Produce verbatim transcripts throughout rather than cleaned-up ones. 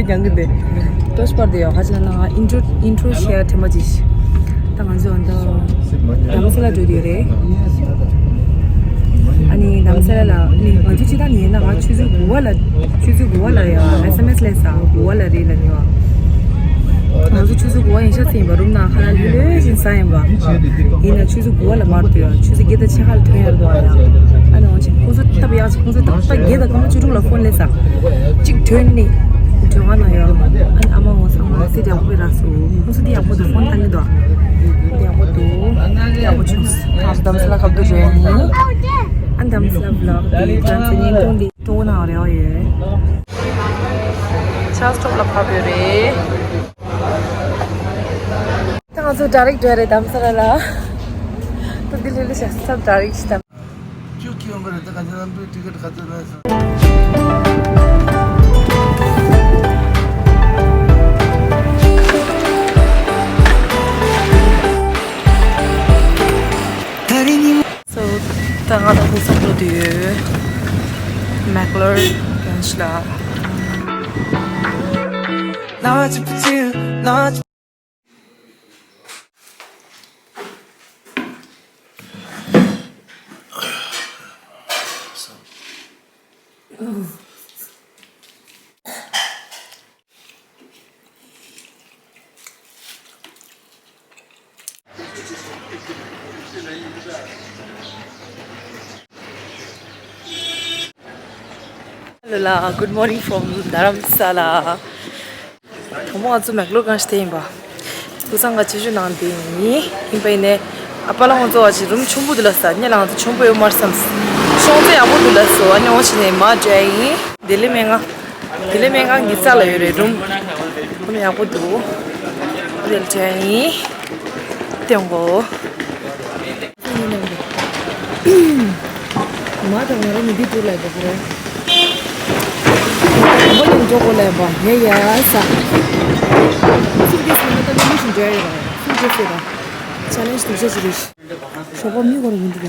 ཀྱང་གི་དེ། ཏོ་སྤར་དེ་ཡོད་ཧ་ཅང་ན་ང་ཨིན་ཊྲོ་ཨིན་ཊྲོ་ཤེར་ཐེངས་མ་ཅིག་ད་ང་ཚོ་ཨ་ད་རྡ་རམ་ས་ལ་འགྲོ་དུས་རེད། ཨ་ནི་རྡ་རམ་ས་ལ་ལ་ཨ་ནི་ང་ཚོ་སྤྱི་བཏང་ཡིན་ན་ང་ཆུ་ཚོད་དགུ་པ་ལ་ཆུ་ཚོད་དགུ་པ་ལ་ཡ་ཨེས་ཨེམ་ཨེས་སླེབས་ས་དགུ་པ་ལ་རེད་ལ་ནི་བ། ང་ཚོ་ཆུ་ཚོད་དགུ་པ་ཡིན་ཤག་ཚེ་ཡིན་པ་རུམ་ནང་ཁ་ལག་ལོས་ལོས་བཞིན་ས་ཡིན་པ། ཡིན་ན་ཆུ་ཚོད་དགུ་པ་ལ་མར་འདུག་ཡ། ཆུ་ཚོད་བརྒྱད་དང་ཕྱེད་ཀ་ལ་ཐོན་ཡར་འདུག་ཨ་ཡ། ཨ་ནི་འོང་ཆེ་ཁོང་ཚོ་སྟབས་ཡག་ཆེ་ཁོང་ཚོ་ཏག་ཏག་བརྒྱད་དང་སྐར་མ་བཅུ་དྲུག་ལ་ཕོན་སླེབས་ས། གཅིག་ཐོན་ནི། དྲི་བ་ན་ཡོད། ཨ་ནི་ཨ་མ་འོང་ཚང་མ་སེ་ཡག་པོ་རག་སོ། ཁོང་ཚོ་དེ་ཡག་པོ་འདུག་ཕོན་བཏང་གི་འདུག་དེ་ཡག་པོ་འདུག་ཡག་པོ་བྱུང་སོང་། ཨ་རྡ་རམ་ས་ལ་ཁ་བརྡ་རེད། ཨ་རྡ་རམ་ས་ལ་བི་ལོག་དེ་ཀྲང་ཚེ་ཉིན་ཏོང་དེ་ཏོ་ན་རེ་བ་ཡོད། ཆགས་སྤྲོབ་ལ་ཕབ་ཡོད་རེད། ད་ང་ཚོ་ཌའི་རེག་འགྲོ་ཡ་རེད་རྡ་རམ་ས་ལ་ལ། ད་འདི་ལི་ལི་ཤ་ས་ཌའི་རེག་ཤ་ད། ཅུ་ཁྱོད་ཡོང་གི་རེད། ད་ག་ཚོད་ལམ་བུའི་ཊི་ཀེ་ཊི་ག་ཚོད་ལ་སོང་། ད་རིང་ཉིན་མོ། སོ། ད་ང་དང་ཕུགས་བསམ་འགྲོ་དུས་མེག་ལོར་གན་ཤི་ལ། Hello ལ། Good morning from Dharamsala. དང་པོ་ང་ཚོ་མེག་ལོར་གང་ཞིག་དེ་ཡིན་པ། སྐུ་སང་ག་ཆེ་ཤོས་ནང་དེ་ཡིན། ཡིན་པ་ཡིན་ནས། ཨ་པ་ལ་ང་ཚོ་བ་ཅིག་རུམ་ཆུང་པོ་འདུག་ལ་ས་ཉེ་ལ་ང་ཚོ་ཆུང་པོ་ཡོད་མར་བསམ། ཤོང་ཚད་ཡག་པོ་འདུག་ལ་སོ། ཨ་ཉོ་ཕྱིན་ནས་མ་འདྲ་ཡིན། དེ་ལས་སྨན་ཁང་། དེ་ལས་སྨན་ཁང་གི་རྩ་ལ་ཡོད་རེད་རུམ། ཁོ་ན་ཡག་པོ་འདུག་དེ་ལ་འདྲ་ཡིན། སྟོན་གོ། མ་དང་ང་རང་ནི་འདི་འདུག་ལ་འདུག་རེད། མ་ཡང་འཇོག་གོ་ལ་བ་ཡ་ཡ་ས། སུར་གེ་སི་ནང་ད་མི་ཤིང་འཇོག་ཡོད་ར། སུར་གེ་སི་ར། ཆ་ལེན་ཇི་འདུག་ཆ་ཅི་རེད། ཞོགས་པ་མི་གོ་ར་མི་འདུག་ག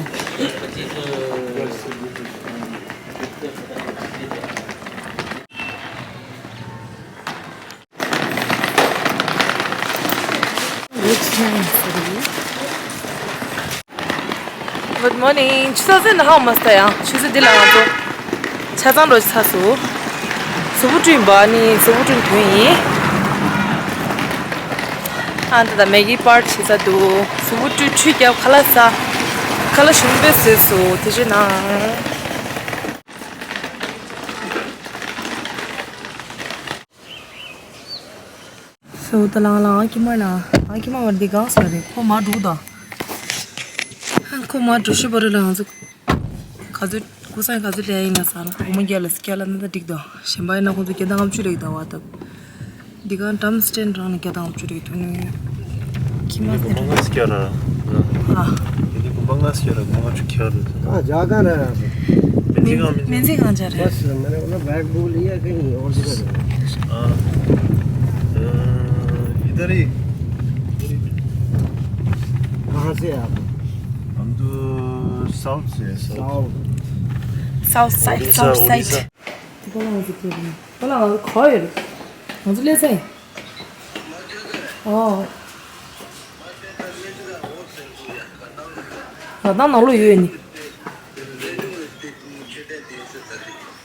Good morning. ཆུ་ཚོད་ཟིན་ཧ་མ་སྟ་ཡང་ཆུ་ཚོད་འདི་ལ་ང་ཚོ་ཆ་ཚང་འགྲོ་ཚར་སོང་། གཟུགས་པོ་བཀྲུས་པ་ནི་གཟུགས་པོ་བཀྲུས་དོན་ཡིན། ཨ་ད་ད་མེ་གི་པར་བྱེད་ས་འདུག་གཟུགས་པོ་བཀྲུས་ཁྲུས་བརྒྱབ་ཁ་ལག་ཟ། ཁ་ལག་ཞིམ་པོ་བཟས་སོང་། དེ་བཞིན་ནང་། སོ་ད་ལང་ལང་ཨ་ཁྱི་མ་ལ་ཨ་ཁྱི་མ་བར་འདི་གང་ས་རེད། ཁོ་མ་འགྲོ་ད། ཁོ་མ་འགྲོ་ཤི་བ་རེད་ལ་ང་ཚོ་ག་ཚོད་ཀུ་སང་ག་ཚོད་ལས་ཡིན་ན་ས་ན་འོ་མ་རྒྱ་ལ་སྐྱ་ལ་ན་ད་འགྲིག་ད། གཞན་པ་ཡིན་ན་ཁོ་ཚོ་སྐྱ་དང་ཨམ་ཆུ་རེད་ད་བ་ད། འདི་གང་ཏྲམ་སི་ཊེན་རང་ནས་སྐྱ་དང་ཨམ་ཆུ་རེད་ཐོན་ནས། ཁྱི་མ་འདི་གོ་མ་ང་སྐྱ་ར། ཨ། འདི་གོ་མ་ང་སྐྱ་ར་གོ་མ་ཆུ་ཁྱ་ར། ཨ་ཇ་ག་ན་ར། མེན་ཚིག་གང་ཇ་རེད། बस मैंने बोला बैग भूल लिया कहीं और जगह। हाँ। अ, इधर ही। कहाँ से हैं आप? हम तो साउथ से हैं, south. South south side, Orissa, south side. Orissa. ང་ཚོ་ལས་ས་ཡིན། ཨོ། ང་ད་ནང་ལོགས་ཡོད་ནི།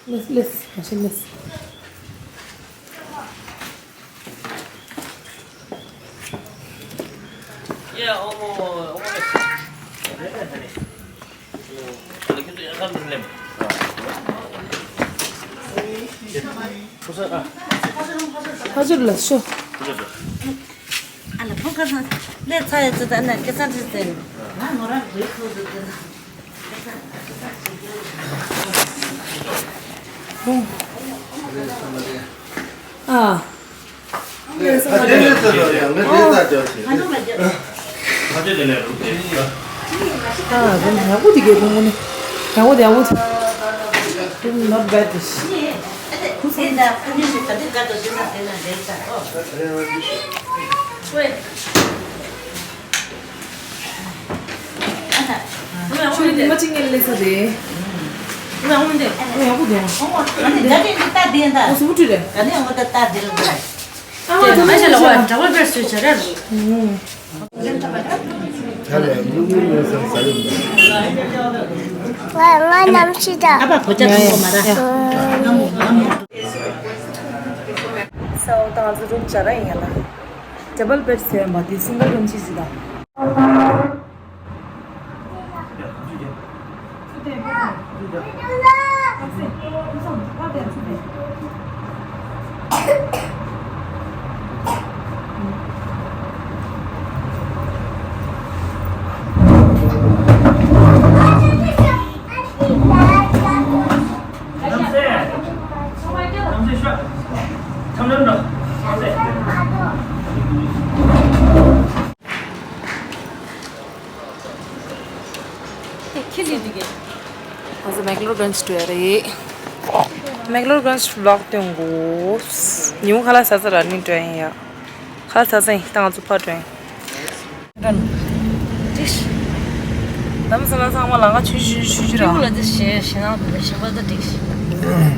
ལེས་ལེས་ང་ཤི་ལེས། ཕ་ཚུར་ལ་ཤོག་ཨ་ལ་ཕོ་ཁ་སང་ལས་ཚ་ཡ་ཚོད་ད་ན་སྐད་ཆ་འདྲི་ཟེར། ང་ང་རང་རེད་ཁོ་ཚོ་དེ་ན། ཨ། ཨ། ཡག་པོ་དེ་གའི་ཕུང་པོ་ནི། ཡག་པོ་དེ་ཡག་པོ་དེ། Not bad this. ཆུ་ནི་མ་ཅིག་ངན་ལེ་ས་དེ། ང་འོང་འདི། ཡག་པོ་འདུག་ཨ་ནི་ད་དེ་འདི་ལྟ་དེ་འདྲ། ཨོ་སུ་བུ་ཁྲིད་རེད། ད་ནི་འོང་ད་ལྟ་དེ་ལ་འདུག་ཨ་མ་ད་མ་ཤ་ལ་བ་འདྲ་བ་བེར་སོས་བྱ་ར། ང་ང་ནམ་ཤི་ད། ཨ་ཕ་གོ་ཅག་མོ་མ་ར། སའོ་ཏང་ཙི་རུམ་བྱ་ར་ཡིན་ཡ་ལ། ཌ་བལ་བེར་སོས་མ་དེ་སིང་གལ་རུམ་ཅི་ཟིག་ད། ང་ཚོ་མེག་ལོར་གྷན་ཇི་འགྲོ་ཡ་རེད། མེག་ལོར་གྷན་ཇི་བི་ལོག་སྟོན་དགོས། ཉིན་མོ་ཁ་ལག་ཟ་ཟ་ར་ནི་འགྲོ་ཡིན་ཡ། ཁ་ལག་ཟ་ཟ་ཡིན་ད་ང་ཚོ་ཕར་འགྲོ་ཡིན། ཏིག་ལམ་སང་ལ་ཚང་མ་ལང་ཀ་ཆུ་ཆུ་ཆུ་ཆུ་ར། ལ་དེ་ཞེ་ཞེ་ན་དེ་ཞེ་པ་ད་ཏིག་རྡ་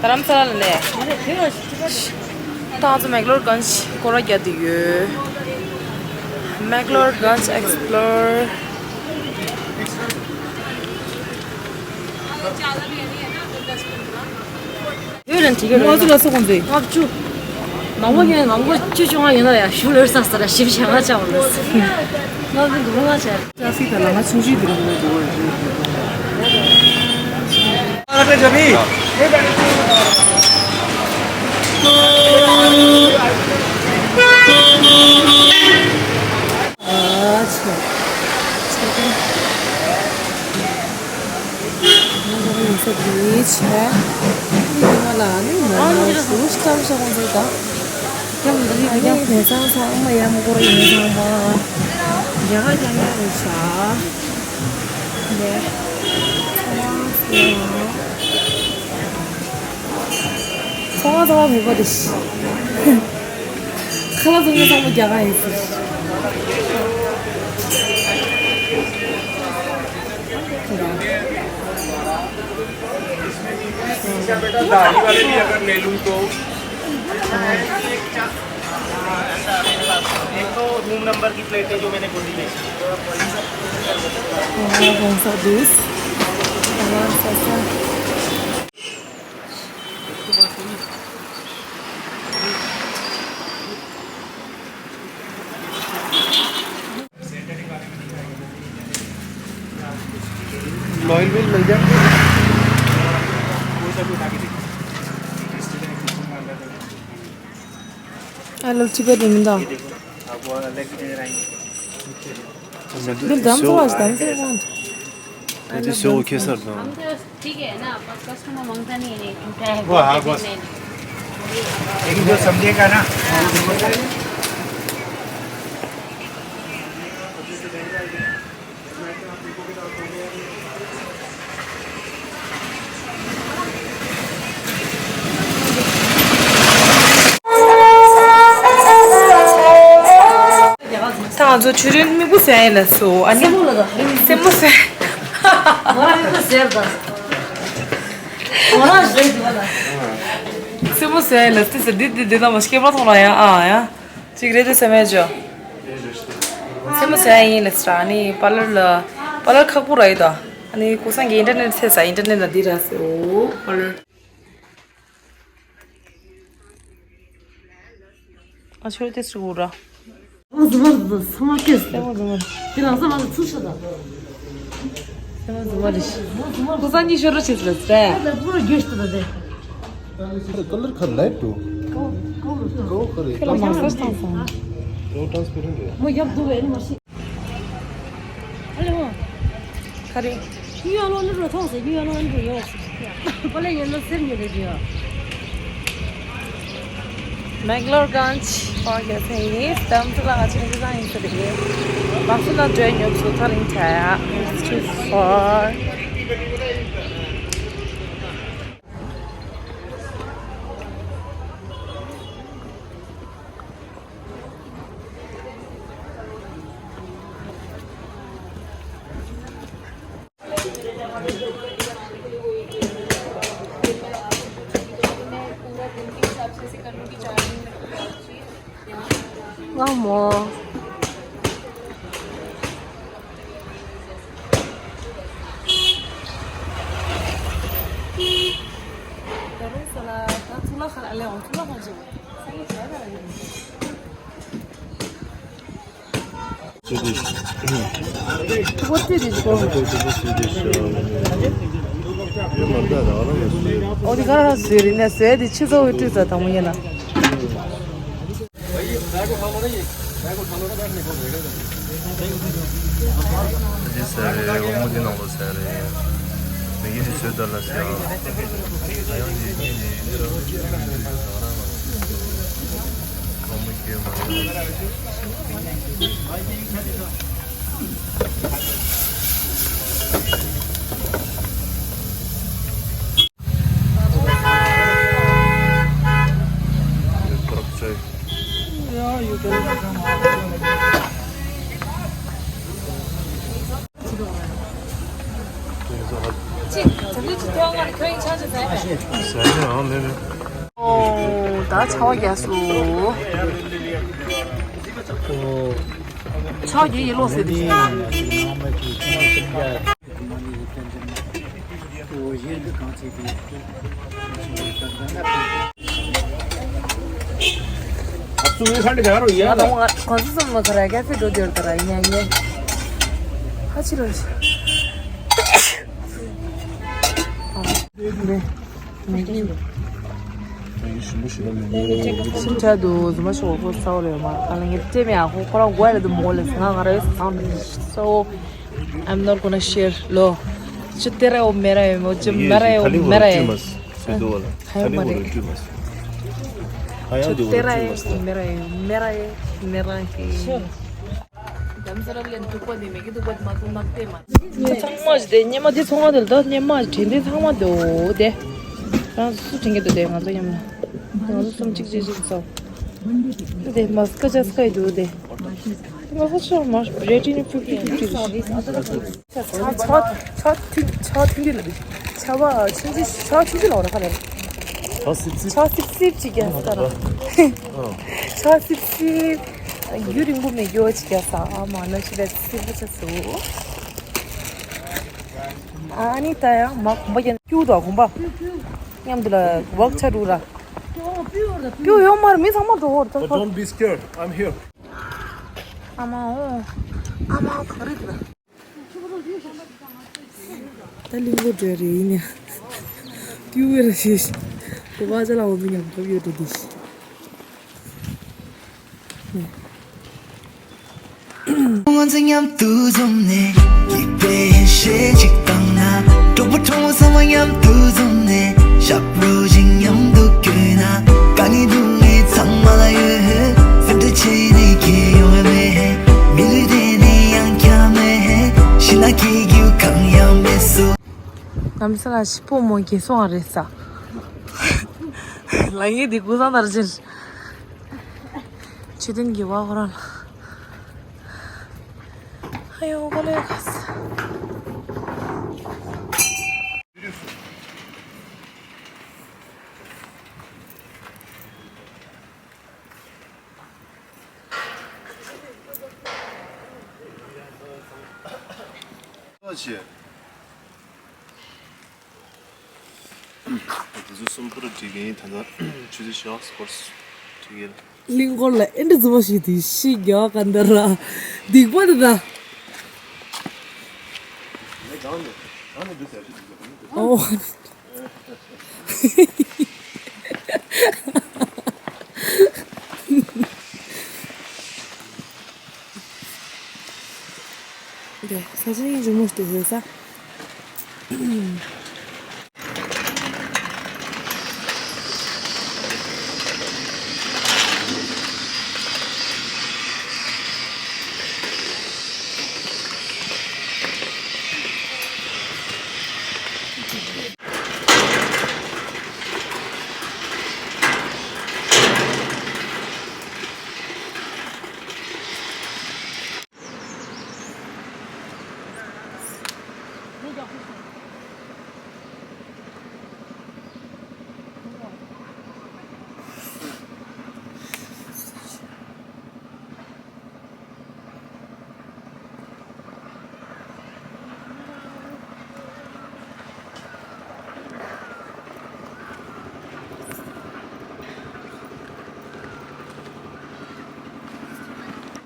རམ་ས་ལ་ནས། ད་ང་ཚོ་མེག་ལོར་གྷན་ཇི་སྐོར་ར་རྒྱག་འདི་ཡོད། མེག་ལོར་གྷན་ཇི་ཨེགས་པི་ལོར། ཡོད་ལ་འགྲིག་གི་རེད། ང་ཚོ་ལ་སོགས་ཀོང་ཚེ། ལྔ་བཅུ། མང་པོ་ཡོད་མང་པོ་བཅུ་བཅོ་ལྔ་ཡོད་ན་ཡང་ཞུ་ལོས་ས་ས་ར་ཞིབ་བྱ་ང་ཆ་བ་ལོས། ལྔ་བཅུ་འདུག་ལྔ་ཆ། ཅ་སི་ད་ལ་ང་ཆུང་ཆུང་དེ་རུ་ངོ་འདུག་བ་རེད། ཨ་ལ་ཀ་ཇ་མི། ཨ་ཆོ། ང་ཚོ་ཡིན་ས་དེའི་ཆེ། ང་ལ་ནི་མ་ན་ཞུ་སྐམ་ས་ཁོང་ཚོ་དང་། ཡང་འདི་ནི་ཡང་དེང་སང་ཚང་མ་ཡང་མགོ་ཡིན་ཚང་མ། རྒྱ་གར་རྒྱ་ནག་རེད་ཤག་ལས། ཚང་མ་ཚང་མ་མི་པ་རེད་ཤག་ཁ་ལག་ཚང་མ་ཚང་མ་རྒྱ་གར་ཡིན་ཟེར། इसमें भी सीसा बेटा, दाढ़ी वाले भी अगर ले लूँ तो। एक तो रूम नंबर की प्लेट है जो मैंने बोली थी। ऑयल व्हील मिल जाएंगे। I love Tibet in the. ये देखो, आप वो अलग ही नजर आएंगे। Bil dam so was dam so want. It is so okay, sir. हम तो ठीक है ना, बस कस्टमर मांगता नहीं है, नहीं, झूठा है, वो हाँ, बस। नहीं, नहीं। लेकिन जो समझेगा ना, ད་ང་ཚོ་ཆུ་རིན་མིག་པོ་ཟས་ཡིན་ལ་སོ། ཨ་ནི་སེན་མོ་ལ་ད། སེན་མོ་ཟས། ང་རང་མིག་པོ་ཟས་ད། ང་རང་ཟས་འདུག་ལ། སེན་མོ་ཟས་ཡིན་ལ་སྟེ་ཟེར། འདི་འདི་འདི་ད་མ་སྐྱེས་པ་མཐོང་ལ་ཡང་ཨ་ཡང་གཅིག་རེད་དེ་སེམས་ཡ་ཅོ། སེན་མོ་ཟས་ཡིན་ལ་ཟེར། ཨ་ནི་པ་ལར་ལ་པ་ལར་ཁག་པོ་ར་ཡོད་ད། ཨ་ནི་ཁོ་སང་གི་ཨིན་ཊར་ནེཊ་ཟས་ཨིན་ཊར་ནེཊ་ལ་འདི་ར་ཟེར། ཨོ་པ་ལར། ཨ་ཆོས་དེ་སུ་ར། ཨ་ཟི་མ་ཟི་ཚང་མ་སྐྱེས་སོང་། དེ་ལ་ས་མ་ཚུགས་ཤོག་དང་། ཁོ་ས་གཉིས་ཤོར་རོ་བྱེད་ཟེར་ཏེ། ཨ་ད་པུ་ར་རྒྱུ་ཤོག་དང་དེ། The color color light too. ཁོ་ཁོ་ཁོ་ཁོ་རེད། ཁོ་ལ་མ་ས་སྟངས་སོང་། No transparent རེད། མོ་ཡབ་འདུག་བས་ནི་མ་ཤེས། ཨ་ལེ་འོ། ག་རེ། ཉུ་ཡོག་ལོ་ནི་རོ་ཐོང་ཟེར། ཉུ་ཡོག་ལོ་ནི་རོ་ཡོག་ཟེར། པ་ལེ་ཡོད་ལོ་སེར་ཉོ་རེ་ཉོ། མེག་ལོར་གྷན་ཇི་པར་རྒྱག་ས་ཡིན། དམ་ཚོ་ལ་ང་ཚོ་ནི་ཁ་སང་ཡིན་ས་རེད། ལགས་སོ། ན་འགྲོའི་ཉོབ་སོ་ཐག་རིང་ཆ་ཡ། It's too far. ང་མོ། ཨོ་དེ་ག་རང་ཟེར་ནས་ཟེར་དེ་ཕྱི་ཚོགས་ཀྱི་སྤྲུལ་ཚ་དང་མོ་ཡིན་ན། འདི་ཟེར་རེད། འོ་མོ་འདི་ནང་ལོ་ཟེར་རེད། མི་གི་འདི་བཟོས་དོ་ལ་ཟེར། ཨ་ཡང་འདི་གཉིས་ནི་འདི་རང་གི་འདི་རང་རང་ལ་འོ་མོ་སྐྱོན་མ་རེད། ཨོ། ད་ཆར་པ་རྒྱག་སོང་། ཆར་པ་རྒྱག་ཡིན་ལོག་ཟེར་དེ། ང་གོང་ས་སོང་མ་ཁ་ར་ཀ་ཧྥེ་འགྲོ་འདོད་ད་ར་ཉན་ཉན། ཧ་ཅི་རོ་ཞིག་ཤིན་ཆ་དུ་རྫུན་མ་ཤོག་ཁོ་ས་བོ་རེད་མ། ཨ་ལ་ངས་ལྟེ་མེ་ཨ་ཁོ་ཁོ་རང་གོ་ཡ་ལ་དུ་མོ་ལ་ང་ང་རེ་སང་ས་བོ། I'm not gonna share ལོ། ཅི་ཏེ་ར་ཡོ་མེ་ར་ཡོ་མོ་ཅི་མེ་ར་ཡོ་མེ་ར་ཡོ། ཁ་ཡོ་མ་རེད། ཅི་ཏེ་ར་ཡོ་མེ་ར་ཡོ་མེ་ར་ཡོ་མེ་ར་ཡོ། ཚང་མ་ཞིག་དེ་སྙེ་མ་དེ་ཚང་མ་དེ་ལ་ད་སྙེ་མ་དྲན་དེ་ཚང་མ་དེ་འོ་དེ། རང་སུ་དྲན་གི་འདུག་དེ་ང་ཚོ་མཉམ་ན། ང་ཚོ་གསུམ་གཅིག་གཅིག་གཅིག་ཚོ། དེ་མ་སྐད་ཆ་སྐད་འདུག་དེ། ང་ཚོ་ཆོ་མ་རེ་ཊི་ནི་ཕིབ་ཊི་ཕིབ་ཊི་རེད། ཆ་ཆ་ཆ་ཐུན་ཆ་ཐུན་ལ་ཆ་བ་ཆུང་ཆུང་ཆ་ཆུང་ཆུང་ལ་བ་ར་ཁ་ལ། ཆ་སིབ་སིབ། ཆ་སིབ་སིབ་ཅིག་རྒྱག་ས་ར། ཆ་སིབ་སིབ། རྒྱུ་རིང་པོ་མེད་རྒྱུ་ཅིག་རྒྱག་ས། ཨ་མ་ན་ཤི་བས་སིབ་པོ་ཆ་སོ། ཨ་ནི་ད་ཡང་མ་གོམ་པ་ཀྱང་སྐྱུག་དོ་གོམ་པ། མཉམ་དུ་ལ་བག་ཆ་རུ་ར། སྐྱུག་ཡོད་མ་རེད། མི་ཚང་མ་འགྲོ་བར་ད། But don't be scared. I'm here. ཨ་མ་འོ། ཨ་མ་འོ་ག་རེ་རེད། ད་གླིང་སྐོར་འགྲོ་རེད་ཡིན་ཡ། ཏིའུ་ཝེ་ར་ཤེས། དེ་བ་ཅ་ལག་འོ་མི་ཉམས་ཐོབ་ཡོད་འགྲོ་དེ་ཤི། ང་ཚོ་མཉམ་དུ་འཛོམས་ནས། ཡིད་བདེ་ཞེ་གཅིག་བཏང་ན། གྲོགས་པོ་གྲོགས་མོ་ཚང་མ་མཉམ་དུ་འཛོམས་ནས། ཞབས་བྲོ་ཞིག་མཉམ་དུ་བརྐོས་ན། དཀའ་ངལ་སྡུག་བསྔལ་ཚང་མ་ལ་ཡོད། སེམས་ཁྲལ་བྱེད་ནས་ཁྱད་ཡོང་བ་མེད། མི་ལུས་དེ་ནི་ཡང་བསྐྱར་མེད། ཤི་ན་སྐྱེ་རྒྱུ་གང་ཡང་མེད་སོ། ནམ་ས་ལ་ཤི་ཕོ་མོ་གེ་སོང་བ་རེད་ས། ལ་ངའི་དེ་ཀུ་སང་དར་ཅན། ཆོས་ལྡན་གྱི་བ་ཁོ་རང་ལ། ཨ་ཡོ་ཀོ་ལེ་ཁ་ས། ཆེ། དེ་ཚོ་གསུམ་པོ་ར་བྲིས་ཀྱི་ཡིན། ད་ལྟ་ཆུ་ཚོད་ཞག་སྐོར་བྲིས་ཀྱི་ཡིན། གླིང་སྐོར་ལ་ཨེ་འདྲ་རྫུན་མ་ཞིག་དེ་ཤི་རྒྱག་ག་འདར་ར། སྡིག་པ་དེ་ད། ཨོ། ས་ཆ་ཡིན་རི་མོ་ཞིག་ཏུ་བཟོས་ས།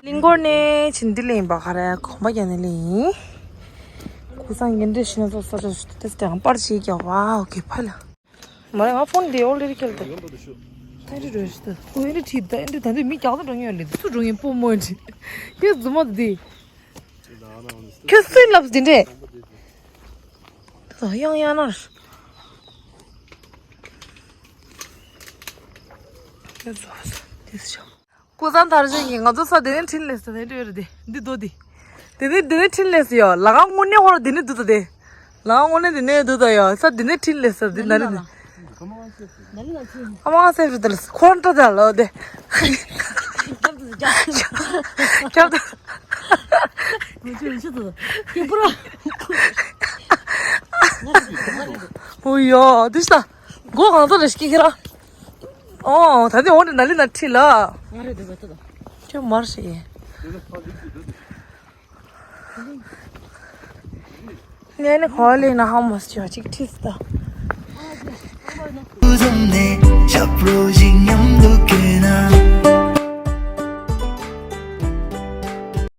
གླིང་སྐོར་ནས་ཕྱིན་དེ་ལེན་པ་ག་རེ་གོམ་པ་རྒྱག་ནས་ལེན་ཡིན། ཁུ་སང་ངན་འདྲེ་ཤི་ན་སོ་ས་ཏེ་སྟེང་པར་ཞིག་རྒྱག་པ་ཨོ་ཁེ་ཕ་ལ། མ་རེད་ང་ཕོན་འདི་ཨོ་ལེ་རི་ཁེལ་ཏེ། ད་འདི་རོས་ཏེ་ཁོ་ཨེ་འདྲ་ཁྲིད་ད་ཨེ་འདྲ་ད་འདི་མི་རྒྱག་ཏུ་འགྲོ་ངེས་ལེ་སུ་འགྲོ་ངེས་པོ་མོ་འདི། ཁྱེད་རྫུན་མ་འདི། ཁྱོད་སུས་ལབ་འདི་འདྲས། ད་ཡང་ཡང་ན། ཁྱོད་ཚོ་དེ་སུ་ཆོག་ཀུ་ཙང་ཐར་ཅན་གྱིས་ང་ཚོ་ས་དེ་ནས་འཕྲིན་ལས་ཟེར་ནས་སྤྲོད་རེད་དེ་འདི་རྡོ་འདི། དེ་ནས་དེ་ནས་འཕྲིན་ལས་ཟེར་ཡོད་ལ་གང་དངོས་གནས་ཧོར་དེ་ནས་འདུག་ད་དེ། ལ་གང་དངོས་གནས་དེ་ནས་འདུག་ད་ཡོད་ས་དེ་ནས་འཕྲིན་ལས་ཟེར་དེ་ན་རེད་དེ། ཨ་མ་ང་སེམས་ཤི་དལ་ཁོ་འདྲ་དལ་ལོ་དེ། ཁྱབ་དང་། ཨོ་ཡོ་དེ་ཤ་མགོ་གང་ཚ་རེ་ཤི་ཁྱེད་རང་། ཨོ་ད་དེ་འོ་ནི་ན་ལི་ན་ཁྲི་ལ། ང་རེད་འདུག་ག་ཁྱོད་མར་ཤི་ཡེ། ངས་ནི་གོ་ལེ་ན་ཧ་མོ་སི་ཅོ་ཅིག་ཁྲིས་ད། ཆབ་རོ་ཞིག་